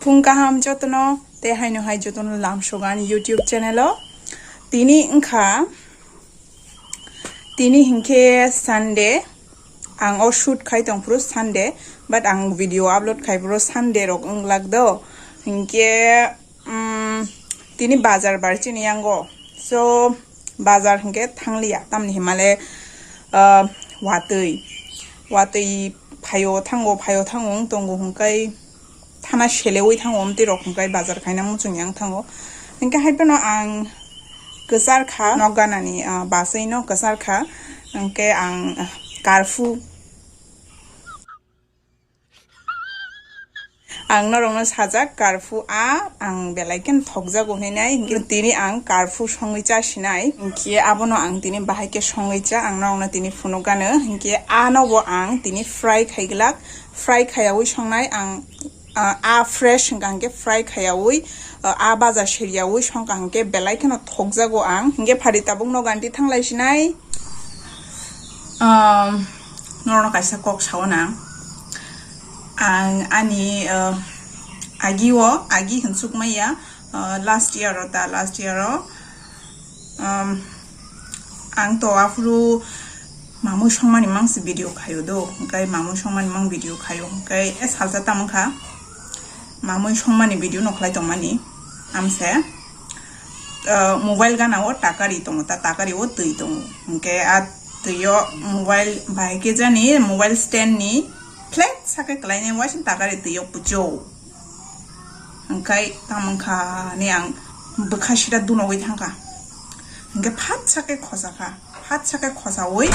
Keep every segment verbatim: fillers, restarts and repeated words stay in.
Phung kaham jotono, tei haino hai jotono lamsogan YouTube channel o. Tini wngkha, tini hinkhe Sunday, ang o shoot khai tongphuru Sunday, but ang video upload khai phuru Sunday rok wnglak do. Hinkhe, um, tini bazar bar chini yango. So, bazar hinkhe thangliya, tamni himale, uh, watwi, watwi phaio thango, phaio thango wng tongo hinkhai, thana seleui thango, omtwi rok hinkhai bazar khaina muchung yang thango. Hinkhe hai phano ang kwchar kha, nok ganani, ah, basai no kwchar kha, hinkhe ang, ah, karfu. Ang norokno sajak karfu a, ang belai kheno thokjago hinwi nai, hinkhe tini ang karfu songwi cha sinai, hinkhe abono ang tini bahai khe songwi cha, ang norokno tini phunuk gano, hinkhe ano bo ang tini fry khai glak, fry khayaui songnai ang. Ah, a fresh hwnkha hinkhe fry khayaui, ah, a baja seriyaui songkha hinkhe belai kheno thokjago ang. Hinkhe phari tabuk nogo anti thanglai sinai. Um, norokno kaisa kok sao nang. Ang ani, ah, agi o, agi hwnsuk maya, ah, last year o ta, last year o. Um, ang to aphuru mamui songmani mang se video khaio do, hinkhe mamui songmani mang video khaio, hinkhe e salsa tamo kha mamui songmani video no khlai tongmani amse, uh, mobile gana o takari tongo, ta takari o twi tongo, hinkhe a twi o mobile bai khe jani mobile stand ni flat sakhe kwlainai waisa takari twi o pucho. Hwnkhe tamo wngkha ni ang bwkha sida dunogwi thangkha. Hwnkhe phatsa khe khosakha, phatsa khe khosaui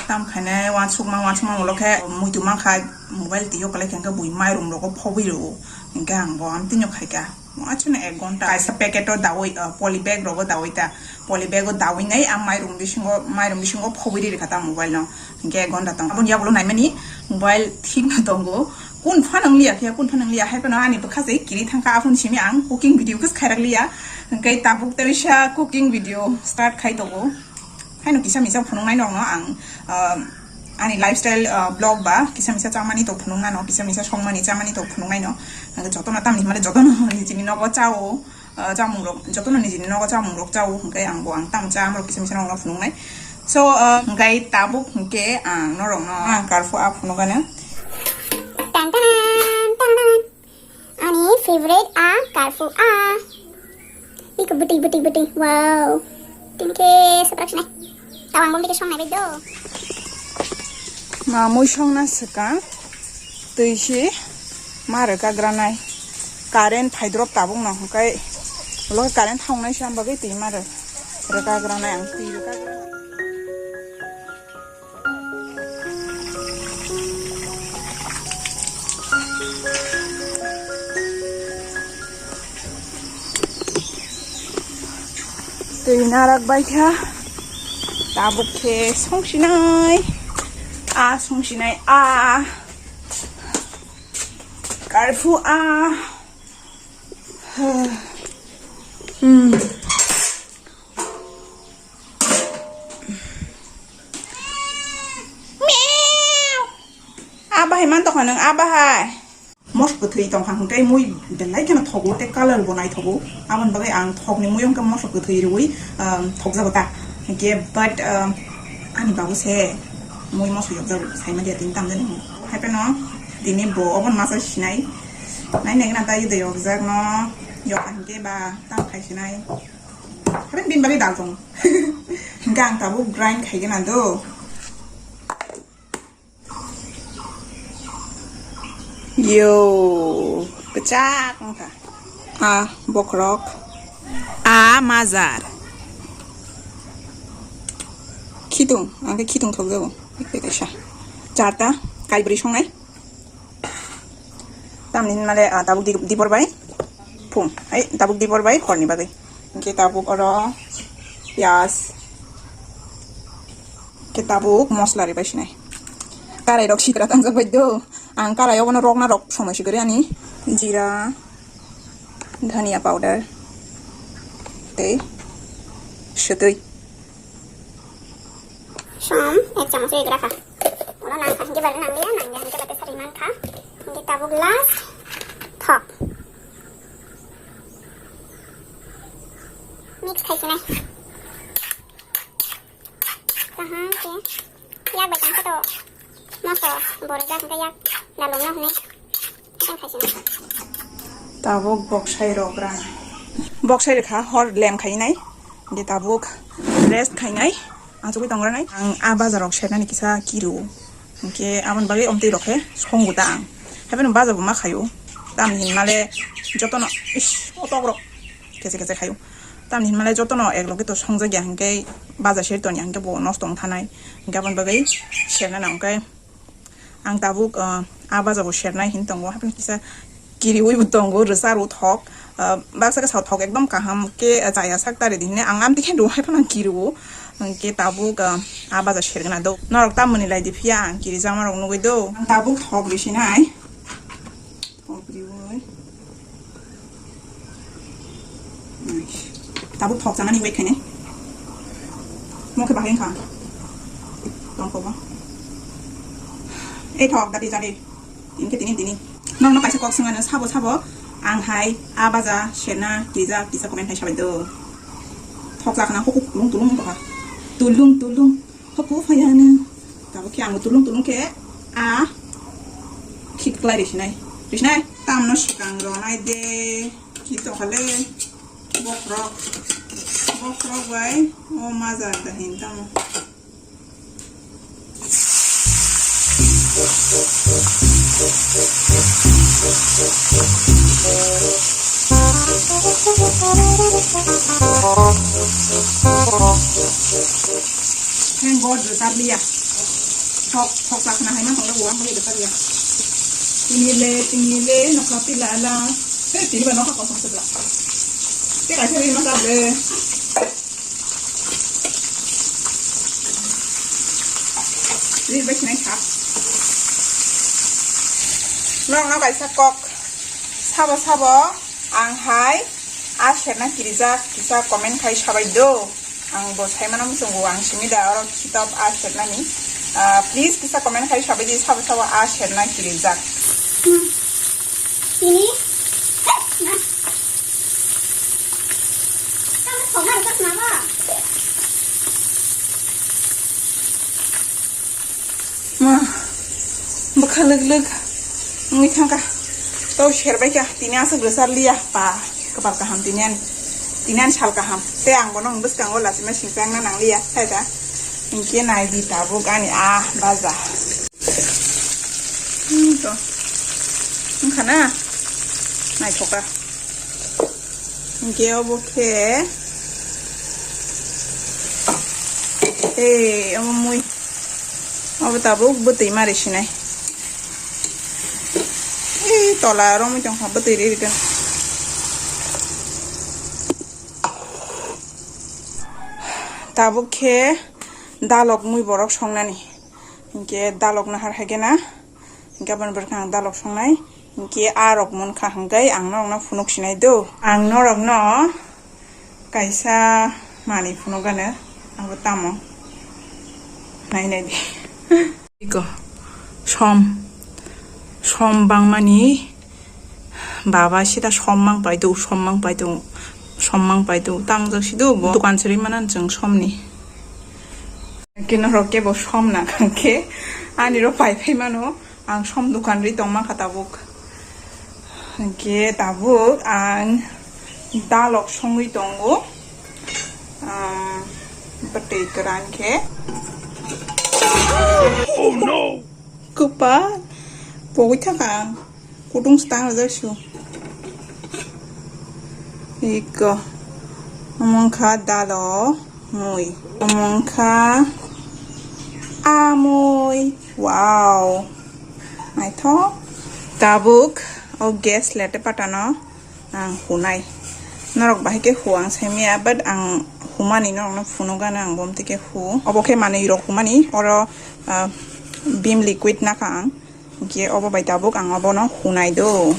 tam khainai uansukma uansukma ulo khe muitu mankha mobile twi o kwlai khe hwnkhe bui mairum rogo phobwi rwo. Hwnkhe ang bo amtwino khaikha. Uansukno ek ghonta kaisa packet o daui, ah, poly bag rogo daui ta. Poly bag o daui nai a mairum bisingo, mairum bisingo phobwi ri rikha ta mobile no. Hinkhe ek ghonta tong. Aboni yagulo naimani mobile thik no tongo. Kun phano wng liya khe, kun phano wng liya. Hai phano ani bwkha se kiri thangkha, aphano simi ang cooking video khe khairak liya. Hinkhe tabuk teisa cooking video start khai tongo. Haino kisa misa phunuknai nokno ang, ah, ani lifestyle, ah, vlog ba kisa misa chamani to phunuknano, kisa misa songmani chamani to phunuknaino. Ang jotono tamni himale jotono nijini nogo chao. Ah, chamung rok jotono nijini nogo chamung rok chao, hwnkhe ang bo ang tamo cha, amrok kisa misa rok phunuknai. So, ah, hwnkhe tabuk hwnkhe ang norokno ang karfu a phunukgano. Tan tan tan tan. Ani favorite a karfu a. Iko bwtwi bwtwi bwtwi. Wow. Tini khe saprak sinai. Tawang bom dike song nai bai do. Ma mui song na swkang. Twi si ma rwka granai. Current phai drop tabuk no hwnkhe. Ulo current thang nai sam bagwi twi ma rw-, rwka granai ang twi rwka granai. Twi narak bai kha. Tabuk khe songsinai. A songsinai a. Karfu a. Hmm. Meow. A bahai man tokha nang a bahai. Mosok kwthwi tongkha hwnkhe mui belai kheno thogo tei color bo naithogo. Aboni bagwi ang thokni mui hwnkhe mosok kwthwi rwui, um, thokjago ta. Hwnkhe but, um, ani babu se mui mosok yokjago saimaliya tini tamjani. Haiphano tini bo obono masa sinai. Nai nai gana ta yudai yokjakno yokha hwnkhe ba tam khai sinai. Haiphano bini bagwi dal tongo. Hwnkhe ang tabuk grind khaigena do. Yo, kwchak wngkha. A bokhorok. A majar. Khitung, ang khe khitung thokjago. Ekta kaisa. Charta, kaibrwi songnai. Tamni hinmale, ah, tabuk di-, dibor bai. Phung, ai, tabuk dibor bai horni bagwi. Hingke tabuk oro piyaj. Hingke tabuk mosla ribai sinai. Karai rok sitra tangjak bai do. Ang karai obono rokna rok somoi si gori ani. Jira, dhania powder, tei swtwi. Som ek chamoch ri gra kha. Oro nang kha, hingke bari nang liya, nang ya, hingke bari sari man kha. Hingke tabuk last thok. Mix khai sinai. Kaham khe yak bai tang khe to moso bori jak hingke yak dalong no hwnwi tang khai sinai. Tabuk boksai rok rang. Boksai rikha hor lem khai nai. Hingke tabuk rest khai nai. Achugwi tong ranai. Ang a bajar rok sernani kisa kiru. Hingke aboni bagwi omtwi rok khe songo ta ang. Haibeno bajar bo ma khaio. Tamni hinmale jotono, ish, otok rok kese kese khaio. Tamni hinmale jotono ek loge to songjak ya hingke bajar ser toni hingke bo nosto wng thanai. Hingke aboni bagwi sernani hingke ang tabuk, ah, a bajar bo sernai hin tongo. Haibeno kisa kiriwi bo tongo, rwchar o thok. Ah, baksa khe sao thok ekdom kaham khe, ah, chaya sak tari di hinwi ang amtwi khe rw hai phano kiriwo. Hingke tabuk, ah, a baja sergna do. Norok tamoni lai di phiya ang kirijakma rok nugwi do. Ang tabuk thok risinai. Thok riwi. Tabuk thok chanani wait khainai. Mo khe bahai wngkha. Tong kobo. Ei thok dati jadi. Tini khe tini tini. Nokno kaisa kok swngano sabo sabo. Ang hai a baja serna kisa kisa comment hai sabai do. Thok jakna huku tulung tulung wngkha. Tulung tulung. Huku phayano. Tabuk khe ang tulung tulung khe a khik klai risinai. Risinai. Tamno swkang ronai de. Khito hale. Bokrok. Bokrok bai. O maja da hin tamo. Thank God, rwchar liya. Thok, thok sakna hai ma thok rok wang hai rwchar liya. Tini le, tini le, nokha pila la. He, tini ba nokha kosong sebla. Te kaisa ri ma kap le. Ri ba sinai kha. Nokno kaisa kok. Sabo, sabo. Ang hai a serna kirijak kisa comment khai sabai do. Ang bo saimano muchungo ang simi da oro khitop a sernani. Ah, please kisa comment khai sabai di sabo sabo a serna kirijak. Sini. Kamu thoma rwchap nama? Ma, bwkha lwk lwk wngwi thangkha. Tau serbaikha, tini aswk rwchar liya, pa, kwpal kaham tini ani, tini ani sal kaham. Tei ang bono bwskango lachima singsa wngna nangliya, saida. Hinkhe naidi tabuk ani a baja. Hmm, to. Wngkha na? Naithokha. Hinkhe obo khe. Ei, obo mui. Obo tabuk bwtwi mari sinai. Ei, tola romwi tongkha bwtwi ri ri khe. Tabuk khe dalok mui borok songnani. Hinkhe dalok nahar hai khe na. Hinkhe aboni borok khe ang dalok songnai. Hinkhe a rok munkha hwnkhe ang norokno phunuk sinai do. Ang norokno kaisa manwi phunuk gano. Abo tamo? Nai nai di. Iko. Som. Som bangmani. Baba sida som mang pai do, som mang pai do, som mang pai do. Tamo jak si do bo. Dukan siri manan chwng somni. Kino rok kebo som na kangkhe ani ro pai phai mano. Ang som dukan ri tong ma kha tabuk. Hingke tabuk ang dalok songwi tongo. Um, bwtwi kwran khe. Oh no! Kwpal pogwi thangkha ang. Kutung stang rwjak su. Iko. Omo wngkha dalo mui. Omo wngkha amui. Wow. Naithok. Tabuk o gas lete patano ang hunai. Norok bahai khe hu ang saimaya, but ang humani norokno phunukgana ang bomtwi khe hu. Obo khe manwi rok humani, oro, ah, Vim liquid nakha ang. Hinkhe obo bai tabuk ang obono hunai do.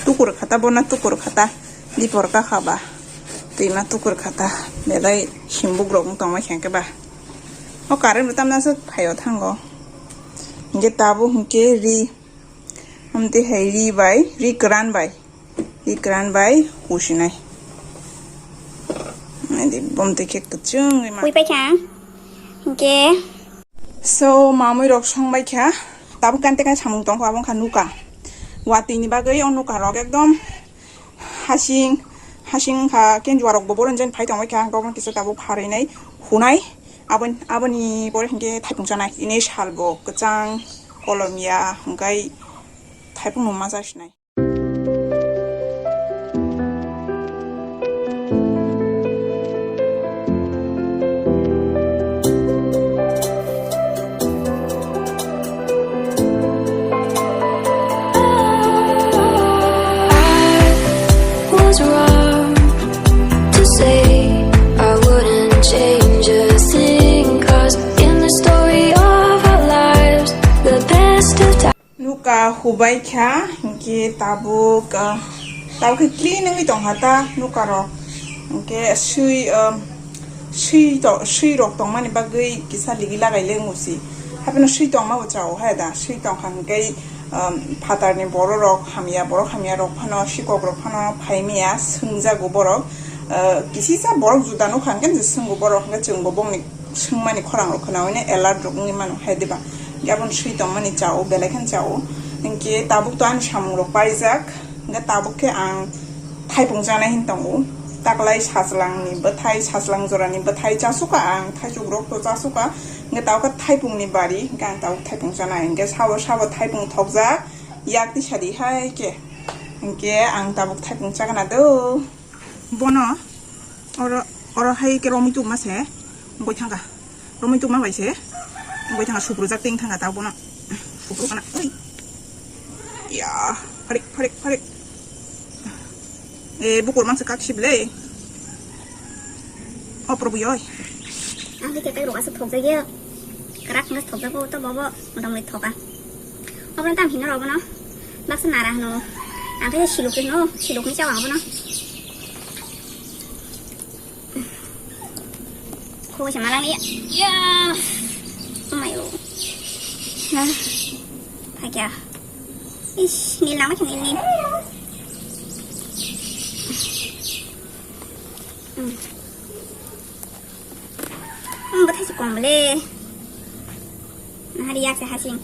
Tukur khata, bono tukur khata. Dipor kakha ba. Twima tukur khata. Belai himbuk rok wng tongma khe ba. O current bo tamna se phaio thango. Hinkhe tabuk hinkhe ri. Amtwi hai ri bai, ri kwran bai. Ri kwran bai husinai. Naidi, bomtwi khe kwchwng ri ma. Hui paikha. Hinkhe. So, mamui rok song bai kha. Tabuk kan teka samung tong kha, abo wngkha nuka. Watwi ni bagwi o nuka rok ekdom hasing, hasing wngkha, kenjua rok bo boron jen phai tong bai kha. Ang tokno kisa tabuk pharwi nai, hunai. Abon-, aboni pore hinkhe thaipung chanai. Ini sal bo kwchang, kolom ya, hwnkhe thaipung no ma cha sinai. I was wrong to say I wouldn't change a thing, 'cause in the story of our lives, the best of times. Nuka hubai kha, hinkhe tabuk, ah, tabuk khe clean wngwi tongkha ta nuka rok. Hinkhe swi, ah, swi to-, swi rok tongmani bagwi kisa ligi lagai le wngwi si. Hapheno swi tongma bo chao hai da, swi tongkha hinkhe, ah, phatarni borok rok hamya, borok hamya rok phano, sikok rok phano phai maya, swngjago borok. Ah, kisisa borok juda nukha hinkhe swngbo borok, hinkhe chwngbo bongni swngmani khorang rok khwnaui no alert rok wngwi mano hai diba. Hinkhe aboni swi tongmani chao, belai kheno chao. Hinkhe tabuk to ani samung rok paijak. Hinkhe tabuk khe ang thaipung chanai hin tongo. Taklai sajlangni bwthai, sajlang jorani bwthai chasukha ang, thaichuk rok to chasukha. Hinkhe tabuk khe thaipungni bari, hinkhe ang tabuk thaipung chanai. Hinkhe sabo sabo thaipung thokjak, yak tisa di hai khe. Hinkhe ang tabuk thaipung chagana do. Bono oro, oro hai khe romwi tubuma se wngwi thangkha. Romwi tubuma bai se wngwi thangkha, suprujak tei thangkha ta bono. Suprujak na, oi. Ya, pharik, pharik, pharik. E, bukur mangsa kak sibile. O, probu yoi. Ang khe kepek rok aswk thokjak ya. Kwrak wngkha thokjago, to bobo motamoti thoka. Obo tam hino rok bono. Baksa nara hino. Ang khe siluk hino, siluk ni chao ang bono. Khogoi se malangya. Ya. Omayo. Na. Phakya. Ish, nil nama khe nil nil. Hmm. Hmm, bwthai se kom le. Nahari yak se hasing.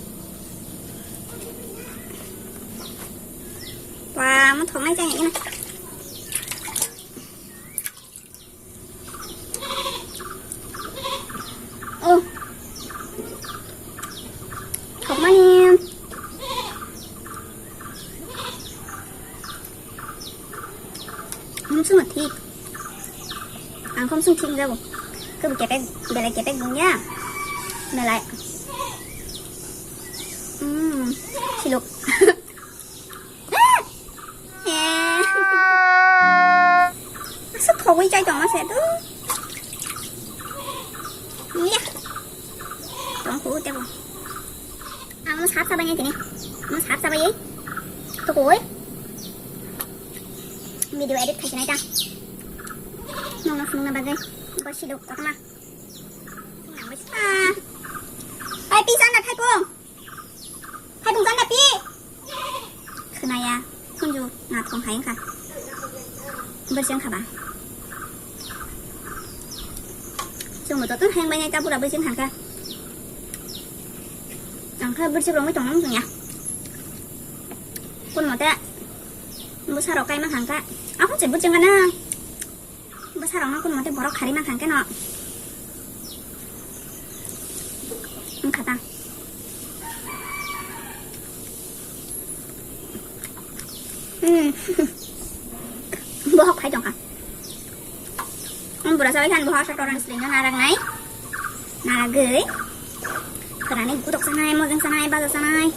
Wa, mo thok nai jang ina. Oh. Thok mani. Mung sung thik. Ang khom sung thik jabo. Kebo kepek, belai kepek bung ya. Belai. Hmm, siluk. Eh. Asa thogwi chai tongma se tu. Ya. Tong khu tebo. Ang sap sabai nai tini. Ang sap sabai. To koi. Video edit khai nai ta. Nong nong sung na bagai. Ko siluk to ma. Ai, pi sana thaipung. Thaipung sana pi. Khwnaya, khunju na thong hai wngkha. Bwrwi wngkha ba. Chwngbo joto hai wngbai nai ta bura bwrwi wngkha kha. Ang kha bwrwi rok wngwi tongmani wngya. Kun mote bwsa rok kai mankha kha. Ako se bwrwi wngkha na. Bwsarokno kun mote borok khari mankha keno. Wngkha ta. Hmm. Bohok phai tongkha. Ang bura sabai khan bohok sa torang sling na rak nai. Nagwi. Khorani gutok sanai, mojang sanai, baja sanai.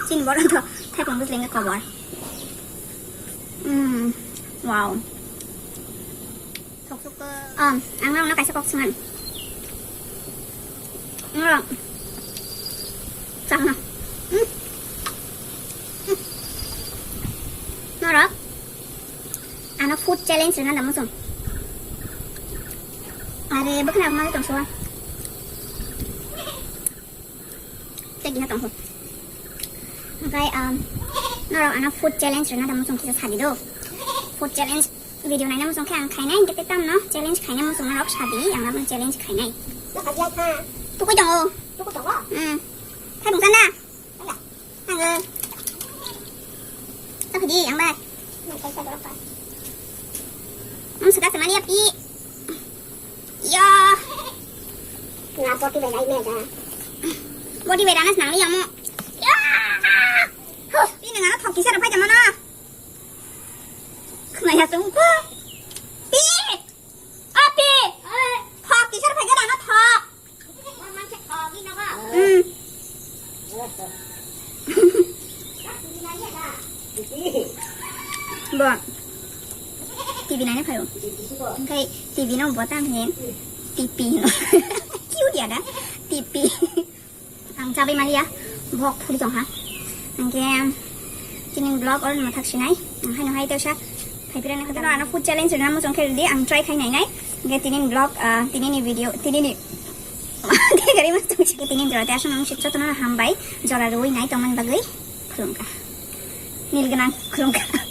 Chini borok to thaipung bwsling khe kobor. Mm, wow. Thok thok ko. Um, ang nang kaisa kok swngan. Norok. Chakna. Hmm. Hmm. Norok. Ano food challenge rwna da muchung. Are bwkhna ma tong suwa. Tei gina tong ho. Oke, um, norok ano food challenge rwna da muchung kisa sadi do. Food challenge video naina muchung khe ang khainai, hingke tei tamno challenge khaina muchung norok sadi, ang abo challenge khainai. Tukui tongo. Tukui tongo? Hmm. Thaipung sana. Nanggo. Thaipung di, ang bai. Ang suka sama ni api. Ya. Nga body bai dai me da. Body bai dana senang liya mo. Ya. Huh, ini ngana thok kisar pai jamana. Khna ya sungko. Pi. Api. Thok kisar pai dana thok. Hmm. Bo T V naina phaio. Oke, T V no bo tam he. T P no. Cute ya da? T P. Ang chabai maliya. Bok phuri tong ha. Oke. Tini vlog oro no thak sinai. Ang hai no hai tesa. Hai pira na kata ano food challenge na mo song khe di ang try khai nai nai. Oke, tini vlog, ah, tini ni video, tini ni Tini jora te aswk nang sitso tono hambai, jora rwi nai tongmani bagwi khulumkha. Nil gwnang khulumkha.